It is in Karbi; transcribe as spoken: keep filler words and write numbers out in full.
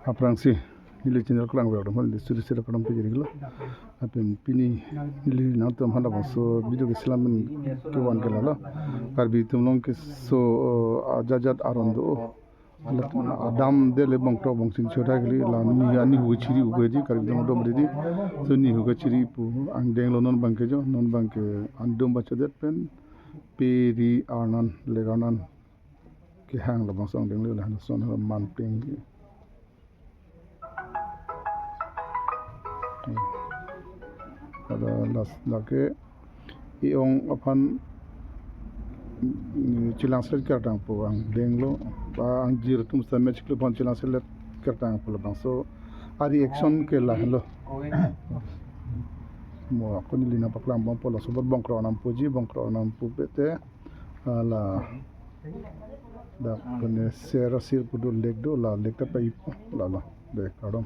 Aphrangsi neli channel kelang ver dam hal di suri suri kadam pejiriglo. Apin pini neli nangtum handa bangso video keselam kevan ke lalo. Karbi atum along keso, eh, ajat ajat aron do. Alat adam dele bongkrok bongchin choda kali la nihu ani hu chiri ubo di Karbi atum dom di. So nihu kachiri pu angdeng lo non abangke jo, non abangke andom bachodet pen pe ri arnan legarnan kehang labangso angdeng lo la son manpeng. Ada las lake i-ong aphan, mm, chelangselet kertang pu angdeng lo, ba angjir atum seta me chiklo aphan chelangselet kertang pu labangso a reaction ke lahelo. Mo ako neli nangpaklang bompo laso abot bongkrok arnam puji, bongkrok arnam pupe te, ah, la dak kene ser asir pu do lake do, la lake ta pai lalo de kardom.